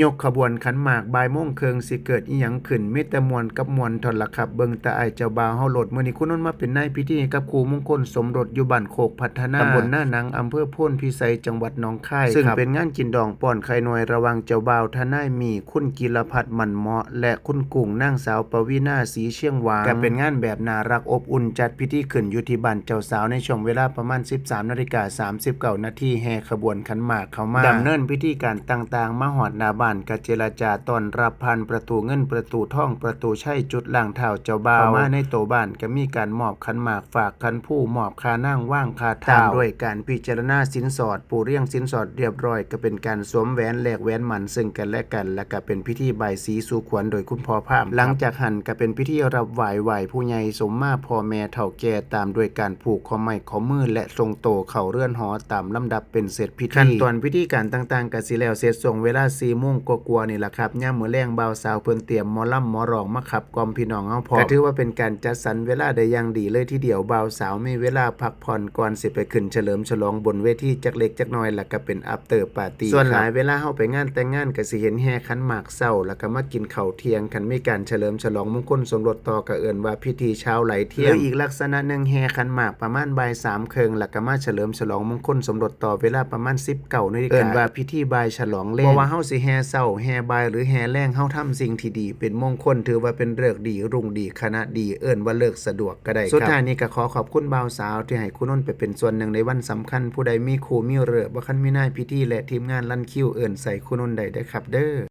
ຍົກຂະບວນຂັນໝາກ ບ່າຍໂມງເຄິ່ງ ຊິເກີດອີ່ຫຍັງຂຶ້ນ? ມີແຕ່ມ່ວນກັບມ່ວນເທົ່ານັ້ນລະຄັບ ເບິ່ງແຕ່ອ້າຍເຈົ້າບ່າວເຮົາໂລດ. ມື້ນີ້ຄູນົນມາເປັນນາຍພິທີໃຫ້ກັບຄູ່ມຸງຄົນສົມລົດຢູ່ບ້ານໂຄກພັດທະນາ ຕຳບົນນາໜັງ ອຳເພີໂພນພິໄຊ ຈັງຫວັດໜອງຄາຍ ຊຶ່ງເປັນງານກິນດອງປ້ອນໄຂ່ນ້ອຍ ລະຫວ່າງເຈົ້າບ່າວທະນາຍໝີ່ ຄຸນກິລະພັດ ໝັ້ນເໝາະ ແລະ ຄຸນກຸ້ງ ນາງສາວ ປະວີນາ ສີຊຽງຫວາງ ກໍເປັນງານແບບໜ້າຮັກອົບອຸ່ນ ຈັດພິທີຂຶ້ນຢູ່ທີ່ບ້ານເຈົ້າສາວ ໃນຊ່ວງເວລາປະມານ ສິບສາມນາລິກາ ສາມສິບເກົ້ານາທີ ແຫ່ຂະບວນຂັນໝາກເຂົ້າມາ ດຳເນີນພິທີການຕ່າງໆ ມາຮອດໜ້າບ້ານ ກໍເຈລະຈາຕ້ອນຮັບຜ່ານປະຕູເງິນ ປະຕູທອງ ປະຕູໄຊ ຈຸດລ້າງເທົ້າເຈົ້າບ່າວ ເຂົ້າມາໃນໂຕບ້ານ ກໍມີການມອບຂັນໝາກ ຝາກຂັນພູ ມອບຂ້ານາງ ວາງຂ້າທ້າວ ຕາມດ້ວຍການພິຈາລະນາສິນສອດ ປູຮຽງສິນສອດຮຽບຮ້ອຍ ກໍເປັນການສວມແຫວນ ແລກແຫວນໝັ້ນເຊິ່ງກັນແລະກັນ ແລະກໍເປັນພິທີບາຍສີສູ່ຂວັນໂດຍຄຸນພໍ່ພາມ. ຫຼັງຈາກຫັ້ນກໍເປັນພິທີຮັບໄຫວ້ ໄຫວ້ຜູ້ໃຫຍ່ສົມມາ ພໍ່ແມ່ເຖົ້າແກ່ ຕາມດ້ວຍການຜູກຂໍ້ໄມ້ຂໍ້ມື ແລະ ສົ່ງໂຕເຂົ້າເຮືອນຫໍຕາມລຳດັບເປັນເສັດພິທີ. ຂັ້ນຕອນພິທີການຕ່າງໆກໍຊິແລ້ວເສັດຊ່ວງເວລາສີ່ໂມງກວ່າໆນີ້ລະຄັບ. ຍາມມື້ແລງບ່າວສາວເພິ່ນຕຽມໝໍລຳໝໍຮ້ອງມາຂັບ ກ່ອມພີ່ນ້ອງເຮົາພ້ອມ ກໍຖືວ່າເປັນການຈັດສັນເວລາໄດ້ຢ່າງດີເລີຍທີດຽວ. ບ່າວສາວມີເວລາພັກຜ່ອນກ່ອນຊິໄປຂຶ້ນສະເຫຼີມສະຫຼອງບົນເວທີຈັກເລັກຈັກນ້ອຍ ແລ້ວກໍເປັນ after party ສ່ວນຫຼາຍເວລາເຮົາໄປງານແຕ່ງງານກໍຊິເຫັນແຫ່ຂັນໝາກເຊົ້າ ແລ້ວກໍມາກິນເຂົ້າທ່ຽງ. ຄັນມີການສະເຫຼີມສະຫຼອງມຸງຄົນສົມລົດຕໍ່ກໍເອີ້ນວ່າພິທີຊາວໄຫຼທ່ຽງ ຫຼືອີກລັກສະນະໜຶ່ງແຫ່ຂັນໝາກປະມານບ່າຍສາມເຄິ່ງ ແລ້ວກໍມາສະເຫຼີມສະຫຼອງມຸງຄົນສົມລົດຕໍ່ເວລາປະມານສິບເກົ້ານາລິກາ ເອີ້ນວ່າພິທີບ່າຍສະຫຼອງແລງ ບໍ່ວ່າເຮົາຊິແຫ່ເຊົ້າ ແຫ່ບ່າຍ ຫຼືແຫ່ແລງ ເຮົາທຳສິ່ງທີ່ດີ ເປັນມົງຄົນ ຖືວ່າເປັນເລີກດີ ຮຸ່ງດີ ຄະນະດີ ເອີ້ນວ່າເລີກສະດວກກໍໄດ້. ສຸດທ້າຍນີ້ກໍຂໍຂອບຄຸນບ່າວສາວທີ່ໃຫ້ຄູນົນໄປເປັນສ່ວນໜຶ່ງໃນວັນສຳຄັນ. ຜູ້ໃດມີຄູ່ມີເລີກ ບໍ່ຄັນມີນາຍພິທີ ແລະ ທີມງານລັນຄິວ ເອີ້ນໃສ່ຄູນົນໄດ້ເດີຄັບເດີ.